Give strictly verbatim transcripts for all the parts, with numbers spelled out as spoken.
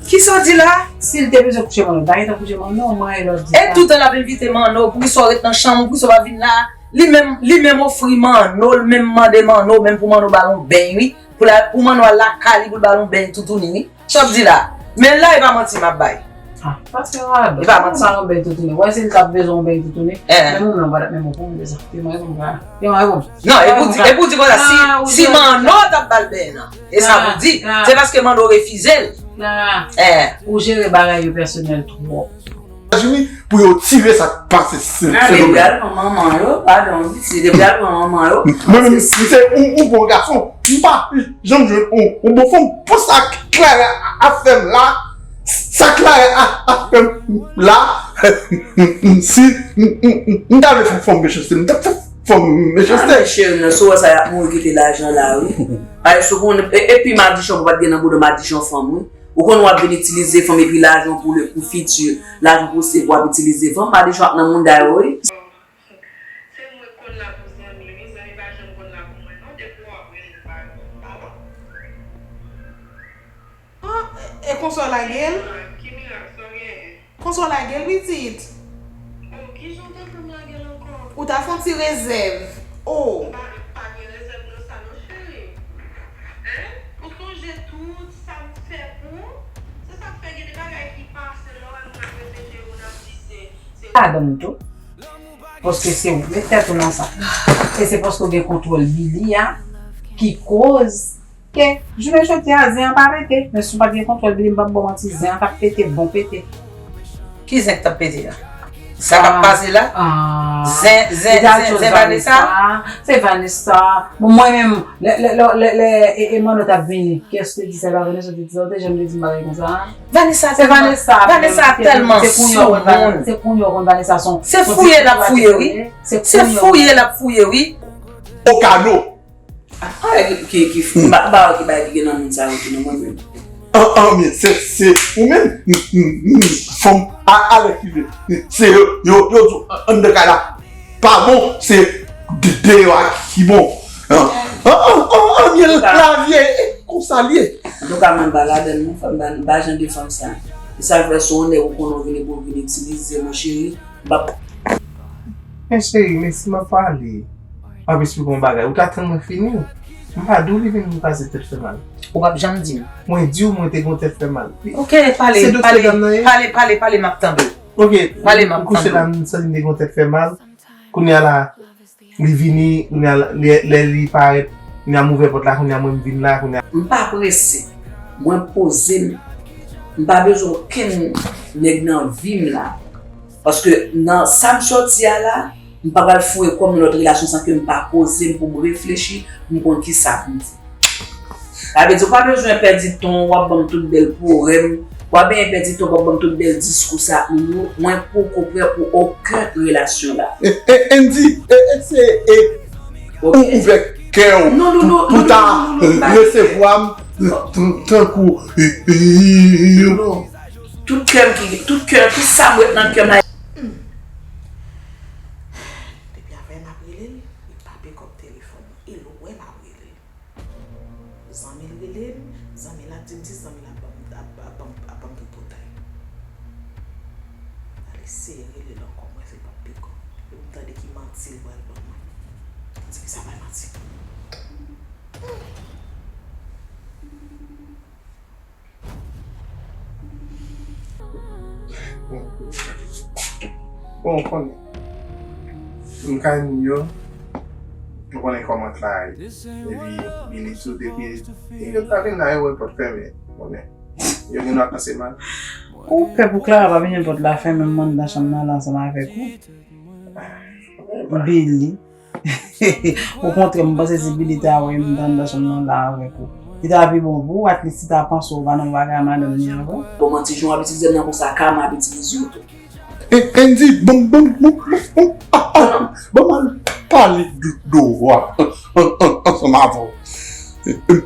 Kisa w di la? Si l te bezwen kouche Manno, l pa gentan kouche Manno, mwen e lòt di sa. E toutan l ap envite Manno, poukisa w ret nan chanm ou, poukisa w pa vin la? Li menm, li menm ofri Manno, l menm mande Manno, menm pou Manno ba l yon beny, wi. Pou la, pou Manno al lakay li, pou l ba l yon beny toutouni, wi. Sa w ap di la? Men la, e pa manti m ap bay. Ah, paske Rado, e pa manti. Ba l yon beny toutouni. Wè, si l t ap bezwen yon beny toutouni, eh, menm ou menm pa t ap menm ou pou m de sa. Te mwen pou m pa. Te mwen pou m. Non, e pou di, e pou di konsa, si, si Manno t ap ba l beny nan, e sa pou di, se paske Manno refize l. Eh. Ou jere bagay yo pèsonèl twòp. Etazini pou yo tire sa k pase Sen Domeng. Depi al pran manman yo, padon, wi, se depi al pran manman yo. Mwen menm, m se yon bon gason, m pa janm jwenn yon bon fanm. Pou sa Clara ap fè m la, sa Clara ap fè m la, si m ta vle fè fanm mechanste, m t ap fè fanm mechanste. Cheri, nan sou wè sa y ap mouri kite lajan la, wi. Ay, sou konnen, epi madichon pa t gen nan bouda madichon fanm, wi. Ou konn w ap vin itilize fanm epi lajan w pou le pou fiti, lajan w pou se pou w ap itilize fanm, pa de chwa nan moun da yo wi. Se mwen konn la pou zanmi wi, zanmi pa janm konn la pou mwen non, depi w ap rele m pa pa la. Ah, e konsa w lage l? Ki mirak sa w genyen? Konsa w lage l pitit? Oh, kijan w te fè m lage l ankò? Ou ta fè yon ti rezèv. Oh. M pa, m pa gen rezèv nan sa non cheri. Hein? Ou sonje tout sa m fè pou ou? Se sa k fè gen de bagay ki pase lè w wè moun ap reflechi moun ap di se, se. Ladan m tou. Paske se ou k met tèt ou nan sa. E se paske w gen kontwòl Billy a ki koz Ke, jounen jodi a, zen an pa pete. Men si w pa t gen kontwòl Billy, m p ap ba w manti, zen an t ap pete, bon pete. Ki zen k t ap pete la? Sa k ap pase la? Zen, zen, zen, zen Vanessa? Se Vanessa. Bon, mwen menm, lè, lè, lè, lè, lè e, e Manno t ap vini, kiyès te di sa? E pa Vanessa te di sa, ou te janm te di m bagay konsa? Vanessa se Vanessa, Vanessa tèlman sou moun. Se kounye w konn Vanessa se yon. Se fouye l ap fouye, wi. Se fouye l ap fouye, wi. Okano. Anyen ki, ki, ki, m pa, m pa wè ki bagay ki gen nan moun sa yo tou non mwen menm. An, an, men, se, se ou menm, m, m, m, fanm, a, alèz ki vle. Se yo, yo, yo di w, an, anndan kay la pa bon, se de, deyò a ki bon. An, an, an, an, men, lavi e, e konsa l ye. Antouka, mwen m pa ladann non, fanm, m pa, m pa jan de fanm sa. E sa k fè se yon nèg ou konnen w vini pou w vin itilize, mon cheri, m p ap. Men cheri, men si m ap pale. M ap esplike w yon bagay. Ou ta tann mwen fini. M pa di w li vin vin pase tèt fè mal. Ou p ap janm di m. Mwen di w mwen te gen yon tèt fè mal. Ok, pale, pale, pale, pale, pale, m ap tande w. Ok, pale, m ap tande w. M kouche la, m santi m te gen yon tèt fè mal. Kounye a la, li vini, kounye a, lè, lè li parèt, kounye a m ouvè pòt la, kounye a mwen m vin la, kounye a. M pa prese. Mwen poze m. M pa bezwen okenn nèg nan vi m la. Paske nan sa m sòti a la, m pa pral foure kò m nan lòt relasyon san ke m pa poze m pou m reflechi, pou m konn kisa pou m di. Sa vle di, ou pa bezwen pèdi tan w, w ap ban m tout bèl pwoblèm, w ap benyen pèdi tan w, w ap ban m tout bèl diskou sa, ou, mwen poko prè pou okenn relasyon la. E, e, Andy, e, e, se, e, ou ouvè kè w pou, pou ta resevwa m tankou yon. Tout kè m ki, tout kè, tout sa m wè nan kè m la. Depi avè m ap rele l, li pa pekòp telefòn, e l wè m ap rele l. Zanmi l rele m, zanmi l ap di m ti zanmi l ap ban m, ap, ap ban m, ap ban m tripotay. M al eseye rele l ankò, m wè si l p ap pekòp. Epi m tande ki manti l pral ban mwen. M di ki sa bay manti. Bon, ou konnen. M kay moun yo, ou konnen kòman Clara ye. Epi, Billy tou, depi yo ta vin la, yo wè pòt fèmen, ou konnen. Yo gen dwa panse mal. Ou pè pou Clara pa vin jwenn pòt la fèmen, m anndan chanm nan la ansanm avèk ou. Billy. Okontrè, m panse si Billy ta wè m anndan chanm nan la avèk ou, li ta pi bon pou ou, at least li ta panse w pa nan bagay a madanm li an vre. Bon, manti jan w ap itilize m nan konsa, ka m ap itilize w tou. Andy, ban m, ban m, ban m, ban m, ah, ah, ban m al pale dwat ansanm avè w.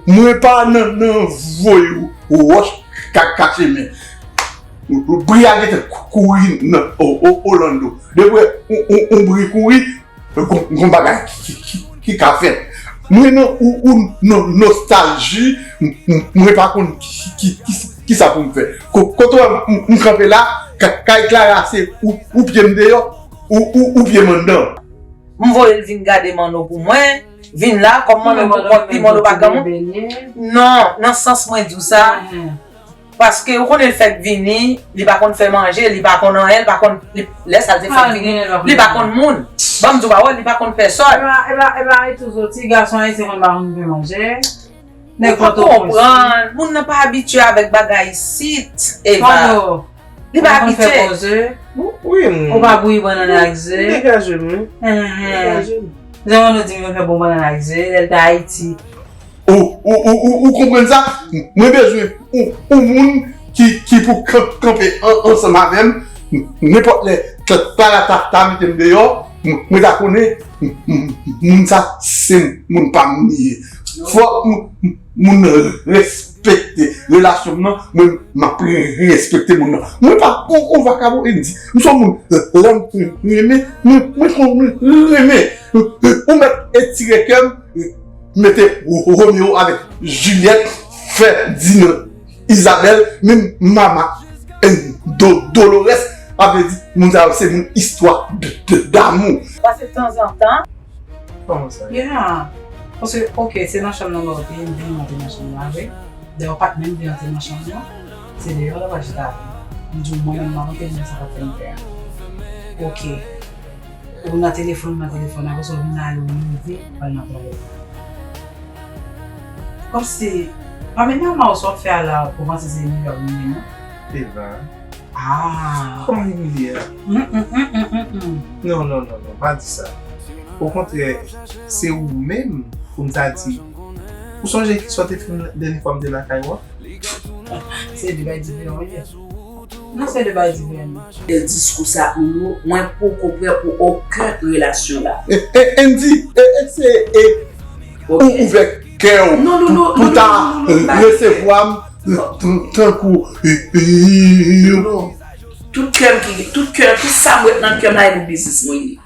Mwen pa nan, nan voye wòch ka kache men. Bri a gentan kouri nan Orlando. Depi w wè yon, yon, yon bri kouri, gon, gon bagay ki, ki, ki, ki ka fèt. Mwen nan ou, ou nan nostalji, m, m, mwen pa konn ki, ki, ki, ki, Kisa pou m fè? Ko- Kote w wè m, m, m kanpe la, ka- kay Clara se ou, ou pye m deyò, ou, ou, ou pye m anndan. M voye l vin gade Manno pou mwen, vin la, kòm Manno pou kont li, Manno pa granmoun. Non, nan sans mwen di w sa, paske ou konnen l fèk vini, li pa konn fè manje, li pa konn anyen, li pa konn, li, lè sa l te fèk vini, li pa konn moun. Ban m di w pawòl, li pa konn pèsòn. Epa, epa, epa, e tou soti, gason ayisyen konn pa konn fè manje. Ou pa konprann, moun nan pa abitye avèk bagay isit, Eva. Li pa abitye. Wi, m. Ou pa bouyi bannann ak ze. M degaje m, wi. Degaje m. Jan Manno di m konn fè bon bannann ak ze, lè l te Ayiti. Ou, ou, ou, ou, ou konprann sa? Mwen bezwen yon, yon moun ki, ki pou kan- kanpe an- ansanm avè m. Nenpòt lè Clara ta, ta mete m deyò, mwen ta konnen moun sa se moun pa m li ye. Fòk moun nan respekte relasyon m nan, mwen m ap respekte moun nan. Mwen pa yon, yon vakabon Andy. M se yon moun, lè m renmen, mwen, mwen konn renmen. Ou mèt etire kè m, mete Romeo avèk Juliette, Ferdinand, Isabelle, menm Mama, Do- Dolores, sa vle di moun sa yo se moun istwa d- d- damou. Paske tanzantan, Kòman sa ye? Yeah. Paske, oke, se nan chanm nan lè w te, m di w te nan chanm nan, vre. Dayè, w pa t menm vle antre nan chanm nan. Se deyò w t ap al chita avè m. M di w, mwen menm, m ap antre, m wè sa k ap fè m pè a. Oke. Ou nan telefòn, ou nan telefòn, apre sa, w vin ale, w leve, w al nan twalèt. Kòmsi, pa menm nan sa w ap fè a la, ou panse se New York ou ye, non? Eva. Ah. Kòman imilye a? Mm, mm, mm, mm, mm, mm. Non, non, non, non, pa di sa. Okontrè, se ou menm pou m ta di. Ou sonje kisa w te fè m dènye fwa m te lakay ou a? Se de bagay diferan, wi. Non, se de bagay diferan. Bèl diskou sa, Manno, mwen poko prè pou okenn relasyon la. E, e, Andy, e, e, se, e, ou ouvè kè w pou, pou ta resevwa m. Tan- tankou, eh, eh, non. Tout kè m ki, tout kè, tout sa m ret nan kè m la, e pou biznis mwen ye.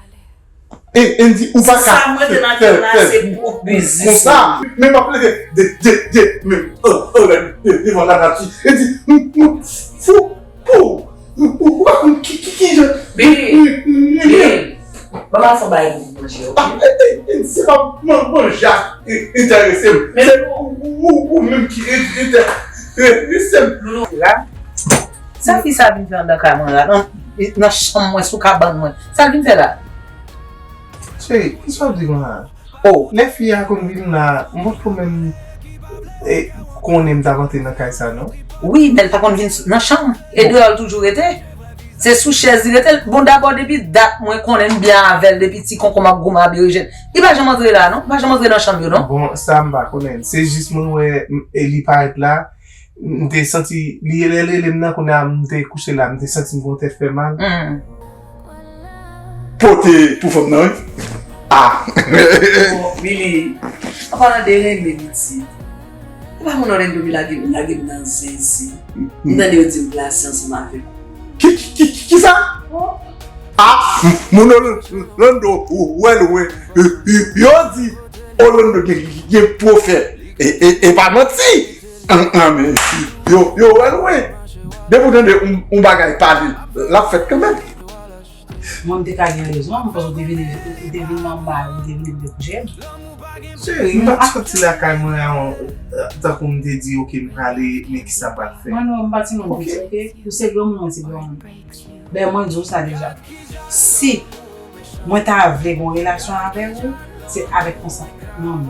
E, Andy, ou pa ka fè, fè, fè konsa. Men m ap leve de, de, de, men, oh, oh, de, de, devan lanati. Andy, m, m, fou, fou. Ou, ou, ou pa konn ki, ki, ki jan. Bini, Bini. Ban m al fè yon bagay pou manje, oke? Ah, e, e, e, se pa man- manje a ki enterese m. Se ou, ou, ou, ou menm ki enterese m. Nounou, la. Sa fi sa vin fè anndan kay mwen la, nan, nan chanm mwen, sou kabann mwen. Sa l vin fè la? Cheri, kisa w ap di konsa? Oh. Lè fi a konn vin la, m potko menm, e, konnen m t ap antre nan kay sa, non. Wi, men l pa konn vin sou- nan chanm. E deyò l toujou rete. Se sou chèz li rete. Bon, dabò, depi dat mwen konnen m byen avè l, depi ti konkonm ak gwo maberejèn. Li pa janm antre la, non. Li pa janm antre nan chanm yo, non. Bon, sa m pa konnen. Se jis mwen wè, m, e li parèt la, m te santi, li rele, rele m nan, kounye a m te kouche la, m te santi m gen yon tèt fè mal. Hmm. Pote pou fanm nan, wi. Ah. Bon, Billy, an palan de renmen pitit, e pa moun Orlando ki lage, lage m nan zen isi. M tande yo di m plase ansanm avè l. Ki, ki, ki, ki, kisa? Ah, m- moun Orlando, wè lwen. Yo di Orlando gen, gen pwofèt. E, e, e pa manti. An, an, men, yo, yo wè lwen. Depi w tande yon, yon bagay pale, l ap fèt kanmenm. Mwen, m te ka gen rezon, paske w te vin, ou te vin anba, ou te vin pou te kouche m. Cheri, m pa t soti lakay mwen an, tankou m te di, oke, m prale, men kisa m pral fè? Mwen, non, m pa timoun piti, oke? Ou se granmoun, mwen se granmoun. Ben, mwen di w sa deja. Si mwen ta vle gen yon relasyon avè w, se avèk konsantman m.